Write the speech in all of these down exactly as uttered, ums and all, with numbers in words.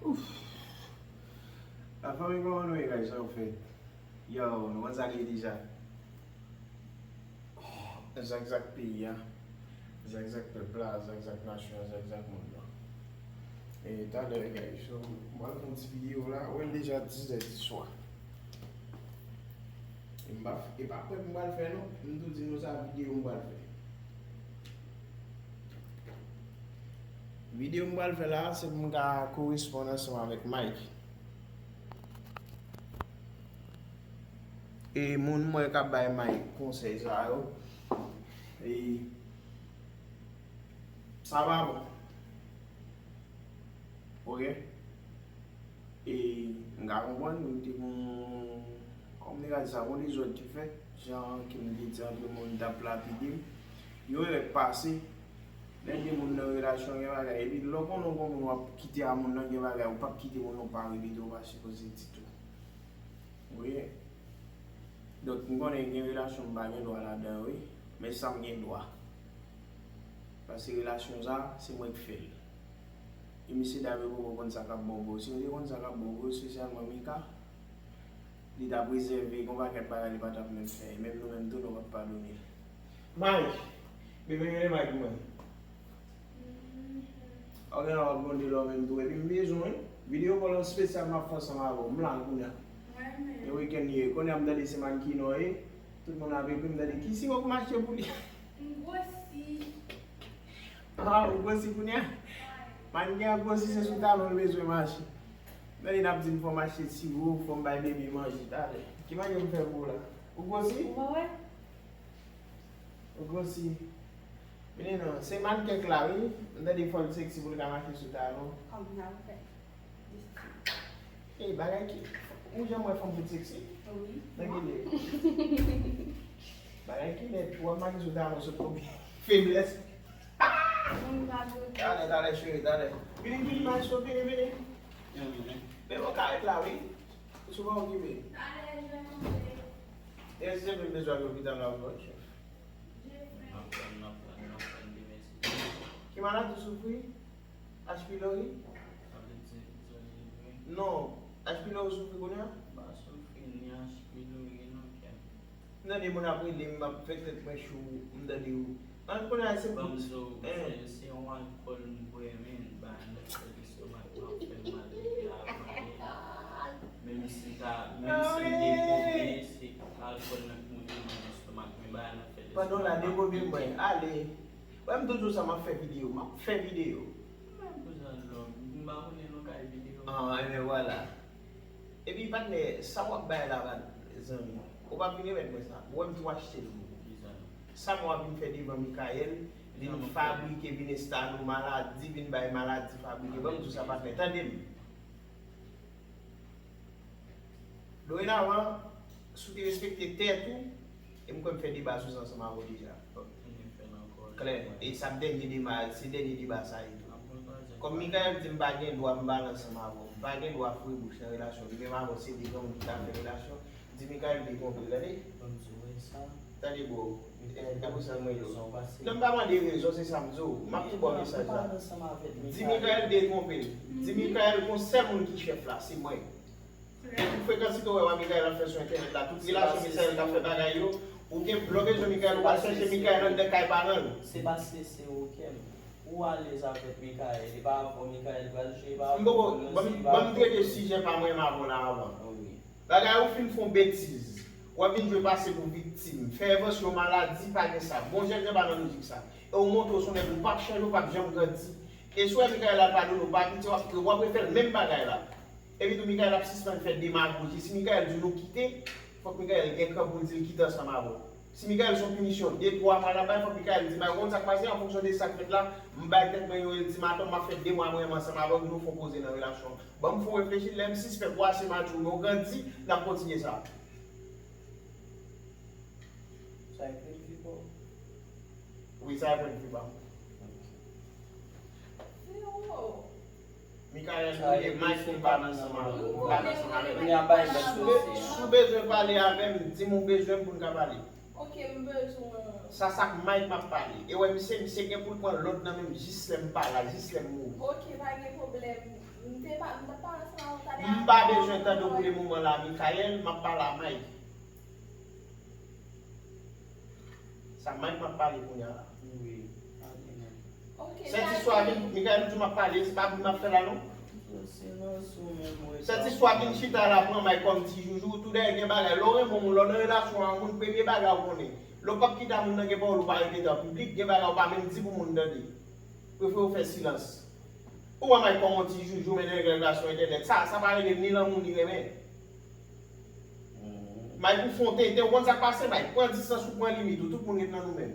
Ouf. Lafanmi, kòman nou ye, guys? Sa nou fè? Yo, nou konn sa l ye deja. Zakzak peyi a, zakzak pèp la, zakzak nasyon an, zakzak mond lan. E talè, guys, so, m pral fè yon ti videyo la, wè l deja dizè di swa. E m pa, e pa prank m pral fè non, m tou di nou sa videyo m pral fè. Videyo m pral fè la, se pou m ka koresponn ansanm avèk Mike. E moun mwen k ap bay Mike konsèy sa yo. E sa pa bon. Oke? E m ka konprann, nou te gon, kòm nèg a di sa, gon dezòd te fèt, jan ke m te di anpil moun t ap lapide m. Yon erè k pase, lè de moun nan relasyon gen bagay, epi lè w konnen w gon moun w ap kite a moun nan gen bagay, ou p ap kite moun nan w pa repete, ou pa sipoze di tou. Wi. Donk, m konnen gen relasyon m pa gen dwa ladan yo, wi. Men sa m gen dwa. Paske relasyon sa, se mwen k fè l. E mesye dam yo poko konn sa k ap bon pou yo. Si yo te konn sa k ap bon pou yo, espesyalman Mika, li t ap rezève yon pakèt bagay li pa t ap menm fè. E menm nou menm tou, nou p ap padone l. Mike! Bebe, rele Mike pou mwen. Ok, w ap gronde lò menm tou. Epi m bezwen wi. Videyo kòl an espesyal m ap fè ansanm avè w. M la kounye a. E wikenn li ye. Kounye a m tande se mannequin w ye. Tout moun ap ekri m tande ki siwo pou m achte pou li. M gwosi. Ah, ou gwosi kounye a? Mannequin an gwosi, se sou talon l bezwen mache. Men li n ap di m fò m achte siwo, fò m bay bebe manje talè. Ki mannyè m fè pou w la? Ou gwosi? Ou pa wè? Ou gwosi. Vini non, se mannequin k la wi. M tande fò l seksi pou l ka mache sou talon. Kòm n ap fè. Ey, bagay ki, ou janm wè fanm fout seksi? Wi. Nan ki lè? Bagay ki lè, w ap mache sou talon sot konbyen? Feblès. Moun pa dwe. Talè, talè, cheri, talè. Vini, vini, maestro, vini, vini. Men w ka ret la, wi. Ou souvan okipe. Talè, jwenn antre. E si se vin bezwen al lopital la, w wè, chèf. N ap pran, n ap pran, n ap pran demen si Dye vle. Ki maladi w soufri? H. pylori? Sa vle di zòn li vre? Non. H. pylori w soufri kounye a? M pa soufri ni H. pylori non, kè m. M tande moun ap rele m, m ap fè tèt mwen cho, m tande yo. An, kounye a se pou. Ban m di w, se, se yon alkòl m bwè, men, ba nèg fè lestomak, m ap fè mal depi avan yè. Menm si m ta, menm si m dekonpile, se alkòl nan k moute m nan lestomak, men bagay nan fè lestomak. Pandan w la dekonpile mwen, ale. Wè m toujou sa, m ap fè videyo, m ap fè videyo. Mwen pou zan lòm, m pa konnen nou kay videyo. Ah, enben vwala. Epi patnè, sa w ap bay la, zanmi, ou p ap vin remèt mwen sa. Ou wè m tou achte l pou ou. Sa m w ap vin fè devan Mikael, vin fabrike, vin enstale w maladi, vin bay maladi fabrike. Ban m di w sa patnè, tande m. Dorenavan, si w te respekte tèt ou, e m kwè m fè deba sou sa ansanm avè w deja. Klè, e sa ap dènye deba, se dènye deba sa ye tou. Kòm Mikael di m pa gen dwa m pale ansanm avè w, m pa gen dwa foure bouch nan relasyon, li menm avè w se de granmoun ki ka fè relasyon, di Mikael dekonpile, tande? Tande bro, e pou sa mwen yo. Non, m pa mande rezon, se sa m di w, m ap tou ba w mesaj la. Di Mikael detwonpe l. Di Mikael gon sèl moun ki chèf la, se mwen. Tout frekansite w wè Mikael ap fè sou entènèt la, tout relasyon Mikael k ap fè bagay yo, ou gen, lè w bezwen Mikael, ou al chèche Mikael anndan kay paran l. Se paske se ou kè m. Ou alèz avèk Mikael, e pa rapò Mikael pral jwe, e pa rapò moun nan, se pa rapò. Ban m trete sijè pa mwen m avè w la avan. Bagay ou fin fè yon betiz, w ap vin jwe pase pou viktim, fè envansyon maladi, pa gen sa. Bon, jènjan pa nan lojik sa. E ou montre w se yon nèg ou p ap chanje, ou p ap janm grandi. E si w wè Mikael al padone w, w pa pitiye, w ap, w ap refè l menm bagay la. Epi tou Mikael ap sispann fè demagoji. Si Mikael di w nou kite, fòk Mikael gen kran pou l di l kite ansanm avè w. Si Mikael se yon pinisyon de twa mwa l ap bay, fòk Mikael di, "Mwen konn sa k pase, an fonksyon de sa k fèt la, m bay tèt mwen yon iltimatòm, m ap fè de mwa mwen menm ansanm avè w, nou fè yon poze nan relasyon." Ban m fè w reflechi, lè m sispèk ou ase mature, men w grandi, n ap kontinye sa. Sa e pwen de vi pa w? Wi, sa e pwen de vi pa m. Frero! Mikael, mwen gen Mike pou m pale ansanm avè w. Pou m pale ansanm avè w. Kounye a bay lòt dosye. Si w bezwen pale avè m, di m ou bezwen m pou n ka pale. Ok, m bezwen w. Sa, sa k Mike m ap pale. E wè, misye, misye gen pou l pran lòd nan men m jis lè m pa la, jis lè m mouri. Ok, pa gen pwoblèm. M M pa bezwen tande w pou le moman la, Michael, m ap pale a Mike. Sa Mike m ap pale kounye a la. Wi. Sèt istwa vin, Michael, ou di m ap pale, se pa bri m ap fè la non. Sèt istwa vin chita la pran Mike kòm ti joujou, tou dèyè gen bagay. Lè w renmen yon moun, lè w nan relasyon a yon moun, premye bagay ou konnen. Lè w p ap kite a moun nan gen pawòl ou pa repete an piblik, gen bagay ou pa menm di pou moun tande. Prefere w fè silans. Ou wè Mike kòm yon ti joujou, men nan relasyon entènèt, sa, sa pa rele ni lanmou ni renmen. Mike ou fè yon tenten, ou konn sa k pase, Mike? Pran distans ou, pran limit ou, tout moun ret nan nou menm.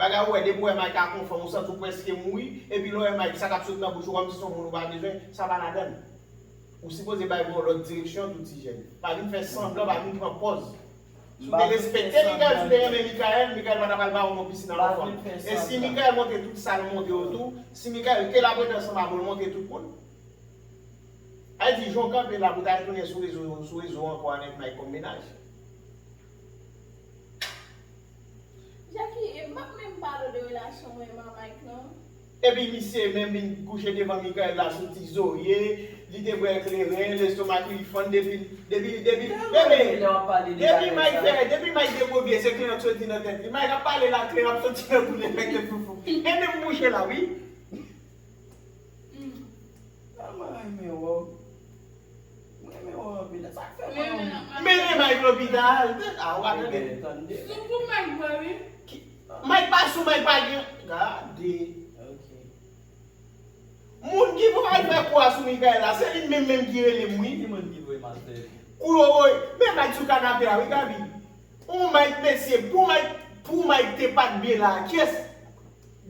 Bagay ou wè, depi w wè Mike ak yon fanm, ou santi w prèske mouri, epi lè w wè Mike, sa k ap sot nan bouch ou, kòmsi se yon moun ou pa bezwen, sa pa ladann. Ou sipoze bay yon lòt direksyon tou ti jèn. Pa vin fè sanblan, pa vin pran pòz. Si w te respekte Michael, si w te renmen Michael, Michael pa t ap al ba w yon pisi nan yon fanm. E si Michael montre tout sa l montre w tou, si Michael te la prete ansanm avè w, l montre tout moun, a di, jan w kanpe la pou w ta retounen sou rezo, sou rezo ankò avèk Mike kòm mennaj. Jackie, e m p ap menm pale w de relasyon mwen menm ak Mike non. Epi misye menm vin kouche devan Michael la sou ti zorye, li te bwè kleren, lestomak li fann depi, depi, depi, bebe, depi Mike fè, depi Mike degovye, se kleren k soti nan tèt li. Mike ap pale la, kleren ap soti nan kou li, fèk tèt foufou. E menm mouche la, wi. Tèlman renmen wè w. Mwen renmen wè w anpil. Sa k fè mwen renmen w. Mennen Mike lopital. A, ou pa tande? Sou kou Mike bwè, wi. Mike pa sou, Mike pa gen. Gade. Ok. Moun ki pou al fè kou a sou Michael la, se li menm menm ki rele m, wi. Ki moun ki voye m al fè? Kou yo voye. Men Mike sou kanape a, wi, Gaby. Ou Mike, mesye, pou Mike, pou Mike te pa t byen la, kyès?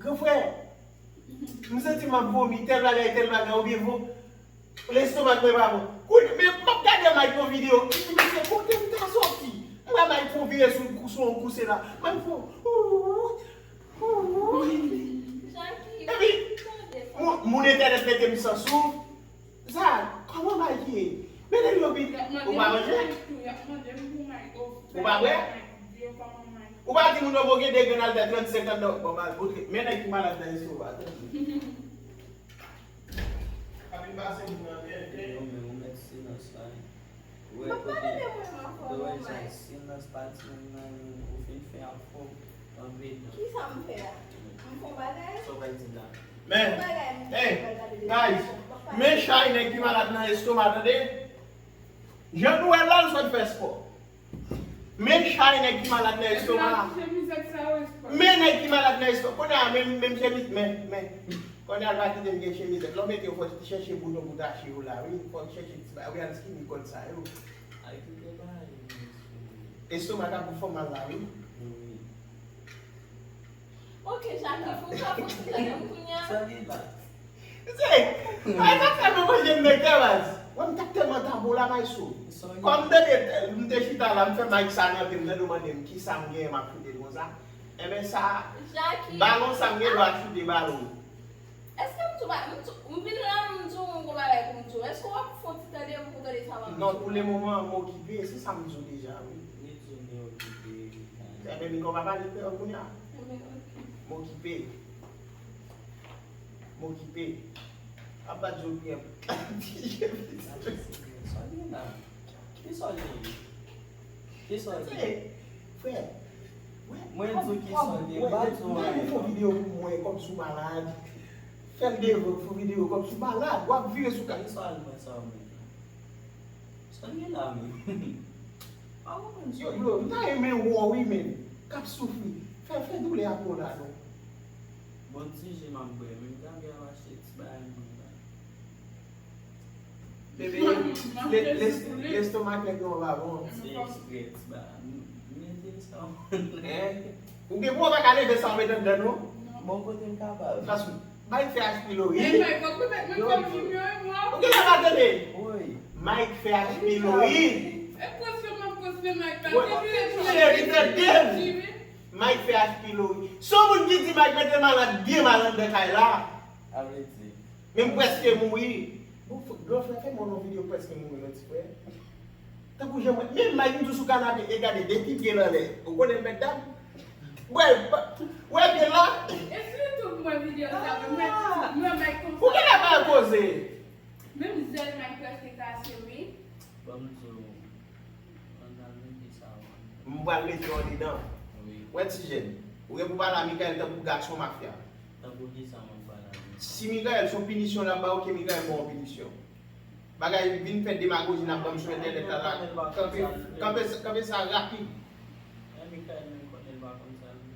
Gran frè, m santi m ap vomi, tèl bagay, tèl bagay, oubyen vo, lestomak mwen pa bon. Kounye, men m ap gade Mike yon videyo, m di, "Mesye, kote m ta soti?" M wè Mike fè yon vire sou, sou yon kouse la. Mike fè yon, epi, moun, moun entènèt mete m san souf. Sa, kòman Mike ye? Mennen l lopital. Ou pa manje? Ou pa bwè? Ou pa di moun yo voye de grenn al fè trannsenk an nan, bon, mal pote. Men nèg ki malad nan estoma, tande. Apil pase moun nan tenten. Yo, men ou mèt silans la, wi. Ou wè kote, ou wè jan silans pati menm nan, ou fin fè afò anpil. Kisa m fè a? M fè yon bagay? Sa w pral di la? Men, hey, guys, men chay nèg ki malad nan estoma, tande? Jan nou wè l la, l sot fè spò. Men chay nèg ki malad nan estoma. Men nèg ki malad nan estoma. Kounye a, men, men chemiz, men, men. Kounye a, l pa kite m gen chemizèt. Lè w mete yo, fò w chèche bouton pou tache yo la, wi. Fò w chèche ti bagay. Wi, al skinny kòd sa yo. Ay, kite bagay yo, mesye. Estoma ka pou fè w mal la, wi. Wi. Ok, Jackie, fè w ka fè w ti tande m kounye a. Sa gen la? Se, ay, sa fè mwen manje m nan kè baz. Wè, m t ap tèlman ta bon la, Maestro. Kòm m tande, m te chita la, m fè mic sa nan pye m, tande w mande m kisa m genyen, m ap choute l konsa. Enben sa, balon sa m gen dwa choute balon. Èske m tou ba, m tou, m vin la, m tou yon gwo bagay pou m tou. Èske w ap fè yon ti tande m pou tande sa w ap di? Non, pou le moman, m okipe, se sa m di w deja, wi. Li di w li okipe. Enben, m konn pa pale kreyòl kounye a. Enben, oke. M okipe. M okipe. Ap bat zòt byen. Sa gen la? Kisa w ye? Kisa w ye? Frè, mwen di w kisa w ye, m pa di w anyen. Fè yon videyo pou mwen, kòmsi w malad. Fè l devan, fè yon videyo kòmsi w malad. W ap vire sou ka. Kisa w al mwen sa w mwen? Sa gen la menm? Pa konprann sa. Yo, bro, m ta renmen wè w wi, men. K ap soufri. Fè, fè doulè a pran w ladan. Bon, ti ji m ap bwè, men m ta vle al achte ti bagay mwen la. Bebe, le, le, lestomak nèg yo pa bon. Se eksprè, ti bagay. M, m mete sa. Hein? Ou gen pou w pa ka leve sa w mete anndan non? Bon, kote m kapab. Fason. Bay fè H P Lori. Mwen fè m jimyo, mwen. Ou genlè pa tande? Wi. Mike fè H P Lori. E pwosye m ap pwosye Mike la. Mike fè H P Lori. Se yon moun ki di Mike mete malad byen mal anndan kay la. A vle di. Men m prèske mouri. Bon, gran frè, fè mwen yon videyo prèske mouri non ti frè. Tankou jan mwen, men Mike m tou sou kanape e gade de ti pye l anlè. Ou konnen l mèt dam? Wè, wè pye l la? E sou YouTube mwen videyo sa, mwen, mwen Mike konsa. Ou genlè pa koze. Menm zèl Mike prèske kase, wi. Ban m di w, ann al mete sa w anndan. M pral mete w andedan. Wi. Wè ti jèn, ou gen pou pale a Mikaèl tankou gason mafya. Tankou kisa m ap pale a Mikaèl? Si Mikaèl se yon pinisyon l ap ba w, ke Mikaèl ba w pinisyon. Bagay vin fè demagoji n ap ban m sou entènèt la la. Kanpe, kanpe, kanpe sa rapid. E Mikaèl menm konnen l pa konn sa l vle.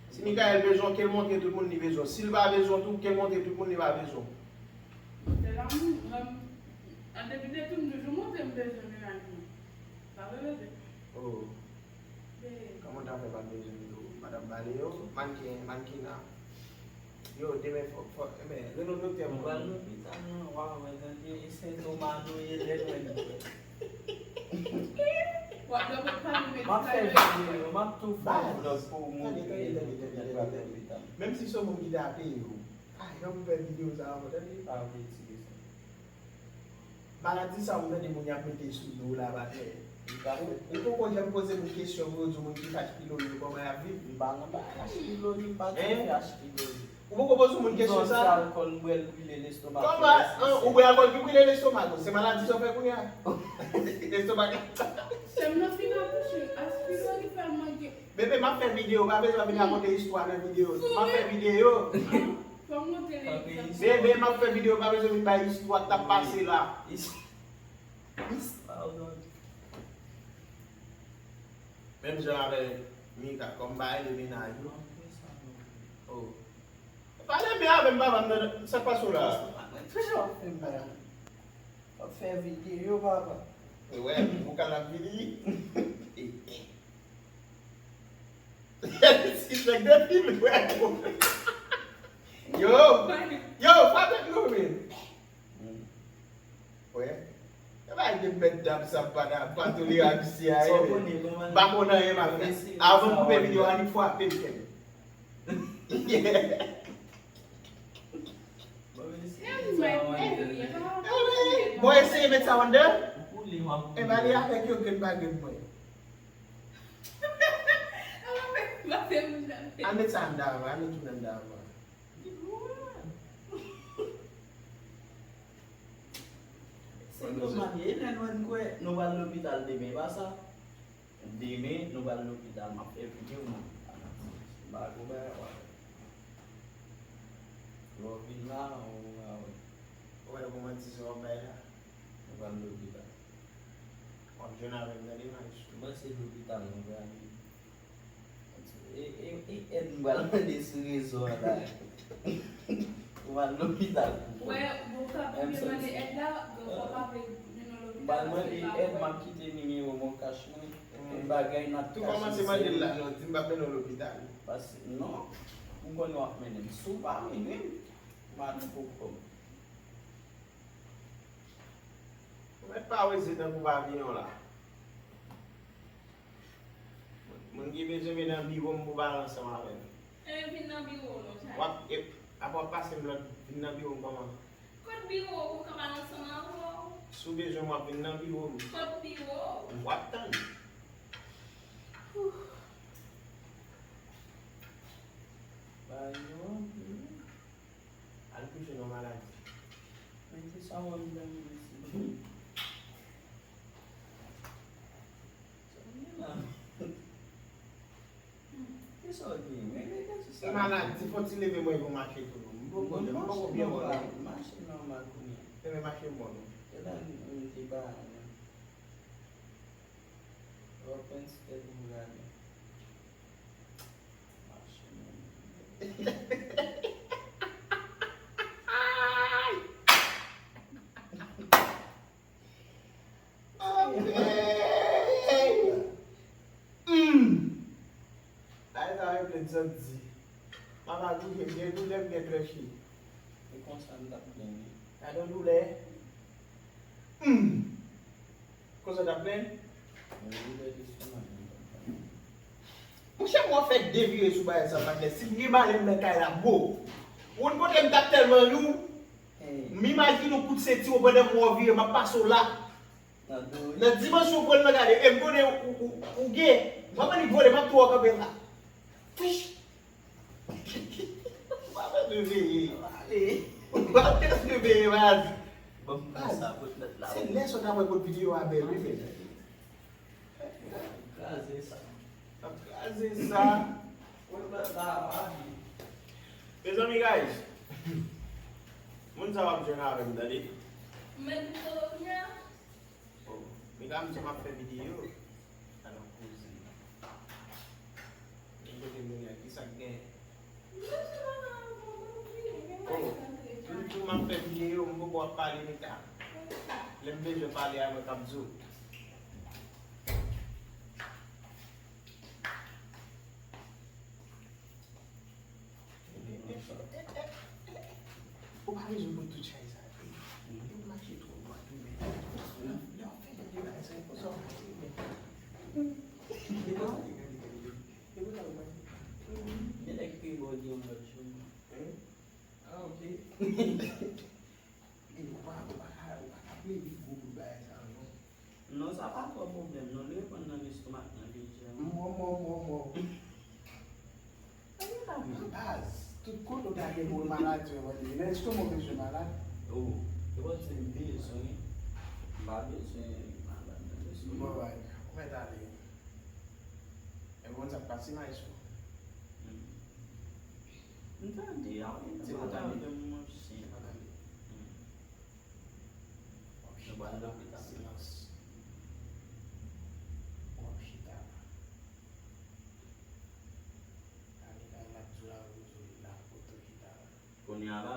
Si Mikaèl bezwen w, ke l montre tout moun li bezwen w. Si l pa bezwen w tou, ke l montre tout moun li pa bezwen w. Se lanmou, mwen, an depi de tou m toujou montre m bezwen menaj mwen. Pa vre, bebe? Oh. Kòman w ta fè pa t bezwen m tou? Madanm Baleyo, mannequin, mannequin la. Yo, demen fò, fò, enben, rele yon doktè Nou pou pral nou. Lopital non, w a wè, tande, e sentoma nou ye lè nou wè. W ap dòmi pale M ap fè medikal. Videyo, m ap tou fè yon vlog pou w montre nou kote l pral lopital. Menm si se yon moun ki ta peye w. Ah, jan pou fè videyo sa ankò, tande. Pa retire sa. Maladi sa ou tande moun y ap mete sou do w la pa tè. Ou ou poko janm poze moun kesyon pou yo di w moun ki H pylori yo kòman y ap viv. M pa nan bagay H pylori, m pa di fè H pylori. Ou poko poze moun kesyon sa? Alkòl, m bwè l brile lestomak. Kòman an, ou bwè alkòl ki brile lestomak ou? Se maladi sa w fè kounye a? Lestomak la. Sè m nan fin akouche, H pylori fè l manke. Bebe, m ap fè videyo, pa bezwen vin rakonte istwa nan videyo. M ap fè videyo. Fò m montre l egzanp. Bebe, m ap fè videyo, pa bezwen vin bay istwa k t ap pase la. Pardon. Menm jan avèk Mika, kòm m pa rele mennaj ou. Oh. Pale byen avè m, papa, m nan sa k pase w la. Toujou ap fè m bagay. W ap fè videyo, papa. E wè, vokal la vini. E, e. Si nèg depi lwen. Yo, yo, pa tèt nou men. Wè. E pa gen mèt dam sa pa da pa tolere ak misye a. Sa w konnen, kòman M pa konn anyen m ap fè. Avan m koupe videyo a, annik frape m kè. Bon, eseye met sa w anndan. E pale avèk yo grenn pa grenn mwen. Al met sa anndan avan, al met tout anndan avan. Se yon manye, e lè nou wè nou kwè nou pral lopital demen, e pa sa? Demen, nou pral lopital, m ap fè videyo, mwen. M pa gon bagay, w a wè. Lè w vin la, ou va wè. Ou wè romantis w ap bay la? Nou pral lopital. W ap jwenn avè m, tande, Maestro. Mwen se lopital, nou prale. E, e, e èd m pral mande sou rezo an la. Ou al lopital pou Wè, bon, ka pou yo mande èd la, donk fò pa vle mennen w M pral lopital mande paske èd, m ap kite nimewo Moncash mwen. Tout bagay n ap Tou kòmanse mande l la, non, di m p ap mennen w lopital. Paske, non, m konnen w ap mennen m. Si w pa mennen m, m a nou pou kòm. Ou mèt pa weze tankou paviyon la. Moun ki bezwen vin nan biwo m pou pale ansanm avè m. E vin nan biwo w non, Chali. W ap, ep, apre w ap pase m lòd, vin nan biwo m kòman? Kot biwo w pou m ka pale ansanm avè w? Si w bezwen m, w ap vin nan biwo m. Kot biwo w? W ap tann. Ba yo anpil. Al kouche non maladi. Men kisa w wè m nan mesye? Sa w gen la? Kisa w gen? Men men kisa sa? E maladi, fò ti leve mwen pou mache tou non. M poko, m poko byen wè non. Mache nòmal kounye a. Leve mache m bon non. E la m te ba a non. Open step m gade. Mache nòmal. Anmwey! Hum! Bagay sa yo plen santi. Papa kouche m gen doulè, m gen krèche. E konsa m t ap plenyen. Gade yon doulè. Hum! Konsa w t ap plenyen? Yon doulè lestomak m t ap plenyen. Monchè, mwen fè de vire sou bagay sa, patnè. Si m gen malè m nan kay la, bro. Ou konn kote m t ap tèlman lou. M imajine w kout senti w pandan m wè w vire, m ap pase w la. Nan dimansyon w pran nan gade, e m konnen ou, ou, ou gen. M ap annik vole, m ap tou w kanpe la. Twich! Ou pa bezwen veye. Ale. Ou pa tèt reveye, baz. Bon, sa pou tèt la. Se lè sa w ta wè kot videyo a bèl, wi, men. Kraze sa. Ap kraze sa. Mezanmi, guys, moun sa w ap jwenn avè m, tande. Mwen tout konnen. Oh, Mika, m di m ap fè videyo. Alò, koze. Men kote moun yo, ki sa k gen? Oh, m di w m ap fè videyo, m poko ap pale, Mika. Lè m bezwen pale a mwen k ap di w. Ou pa bezwen pran tout chay sa. E, e ou mache twò dwat wi, men. Lè w fè de bagay sa, e konsa w mache, men. E konsa, gade, gade, gade. E konsa w mache. Gen nèg pi bon ki yon lòt jou. Hein? Ah, ok. E ou pa, ou pa ka, ou pa ka plede gwo bout bagay sa, non. Non, sa pa twò pwoblèm, non. Li reponn nan lestomak, nan lejè. Mò, mò, mò, mò. Baz, tout kote w ta gen pou maladi, w ap di, men èske w bezwen malad? Oh, e wè se m bezwen, m pa bezwen malad nan lestomak. Bon, bay, ou mèt ale. E bon, sa k pase, maestro? Hmm. M tande a, wi, se pa tande yon chen. Pa tande. Hmm. W ap chita la, silans. W ap chita la. Kale kay la, di w la, di w la, kote w chita la. Kounye a la?